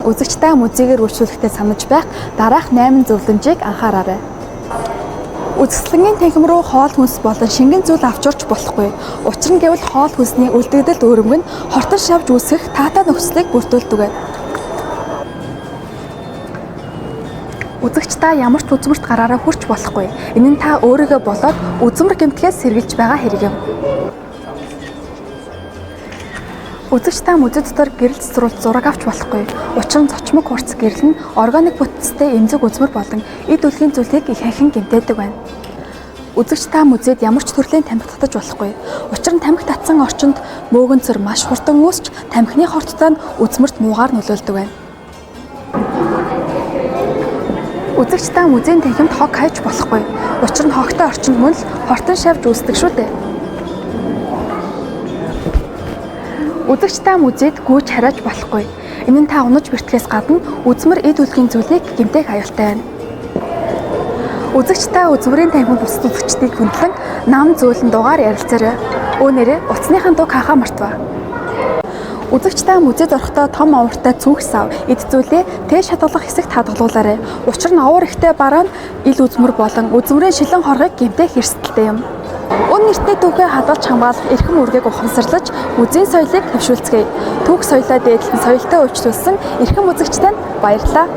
Үзэгч та музейгээр үйлчлүүлэхдээ санаж байх дараах 8 зөвлөмжийг анхаараарай. Үзэсгэлэнгийн танхим руу хоол хүнс болон шингэн зүйл авч орж болохгүй. Учир нь гэвэл хоол хүнсний үлдэгдэл өөрөмг нь хортон шавж үүсгэх таатай нөхцөлийг бүрдүүлдэг. Үзэгч та ямар ч үзмэрт гараараа хүрч болохгүй. Энэ нь та өөрийгөө болоод үзмэр гэмтгэхээс сэргийлж байгаа хэрэг юм. Үзэгч та музей дотор гэрэл цэцрүүлж зураг авч болохгүй. Учир нь цочмог хурц гэрэл нь органик бүтцтэй эмзэг үзмэр болон эд үлгийн зүйлийг ихэнхэн гэмтээдэг байна. Үзэгч та музейд ямар ч төрлийн тамхи татаж болохгүй. Учир нь тамхи татсан орчинд мөөгөнцөр маш хурдан үүсч тамхины хорттой нь үзмэрт муугаар нөлөөлдөг байна. Үзэгч та музейн танхимд хог хайж болохгүй. Учир нь хогтой орчинд мөн л хортон шавж үүсдэг шүү дээ. Үзэгч та музейд гүйж хариаж болохгүй. Энэ нь та унаж бэртгэхээс гадна үзмэр эд үлгийн зүйлийг гэмтэх аюултай байна. Үзэгч та үзмэрийн танхимд бусад үзэгчдийг хүндлэн нам зөөлөн дугаар ярилцаарай. Үүнээрээ утасныхаа дууг хаахаа мартваа. Үзэгч та музейд орохдоо том овортой цүнх сав, эд зүйлээ тээш хадгалах хэсэгт хадгалуулаарай. Учир нь овор ихтэй бараа нь ил үзмэр болон үзмрийн шилэн хоргыг гэмтэх эрсдэлтэй юм. Өн нэртэй түүхээ хадгалж хамгаалах эрхэм үүргийг ухамсарлаж музейн соёлыг хэвшүүлцгээе. Түүх соёлоо дээдлэн соёлтой үйлчлүүлсэн эрхэм үзэгч танд баярлалаа.